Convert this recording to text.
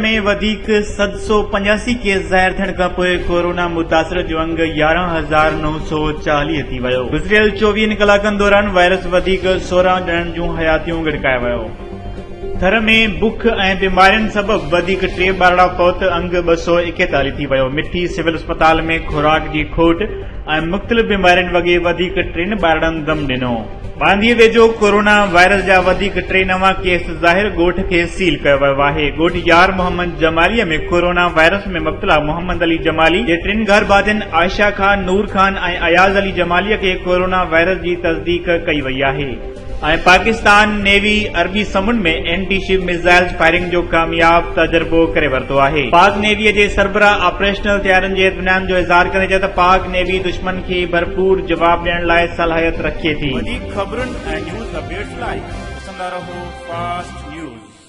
۾ وڌيڪ 785 ڪيس ظاهر ٿيڻ کانپوء ڪورونا متاثر جو انگ 11940 ٿي ويو. گذريل چوويهن ڪلاڪن دوران وائرس وڌيڪ 16 ڄڻن جون حياتيون ڳڙڪائي ويو. ٿر ۾ بک ۽ بيمارين سبب وڌيڪ ٽي ٻارڙا فوت، انگ 241 ٿي ويو. مٺي سول اسپتال ۾ خوراڪ جي کوٽ ۽ مختلف بيمارين وڳي وڌيڪ ٽن ٻارڙن دم ڏنو. ٻانڌي ويجهو ڪورونا وائرس جا وڌيڪ ٽي نوان ڪيس ظاهر، ڳوٺ کي سيل ڪيو ويو آهي. ڳوٺ يار محمد جمالي ۾ ڪورونا وائرس ۾ مبتلا محمد علي جمالي جي ٽن گهرڀاتين عائشه خان، نور خان ۽ اياز علي جمالي کي ڪورونا وائرس جي تصديق ڪئي وئي آهي. ۽ پاڪستان نيوي عربي سمنڊ ۾ اينٽي شپ ميزائلز فائرنگ جو ڪامياب تجربو ڪري ورتو آهي. پاڪ نيوي جي سربراهه آپريشنل تيارين جي اطمينان جو اظهار ڪندي چيو ته پاڪ نيوي دشمن کي ڀرپور جواب ڏيڻ لاء صلاحيت رکي ٿي. وڌيڪ خبرن ۽ نيوز اپڊيٽس لاء ڏسندا رهو فاسٽ نيوز.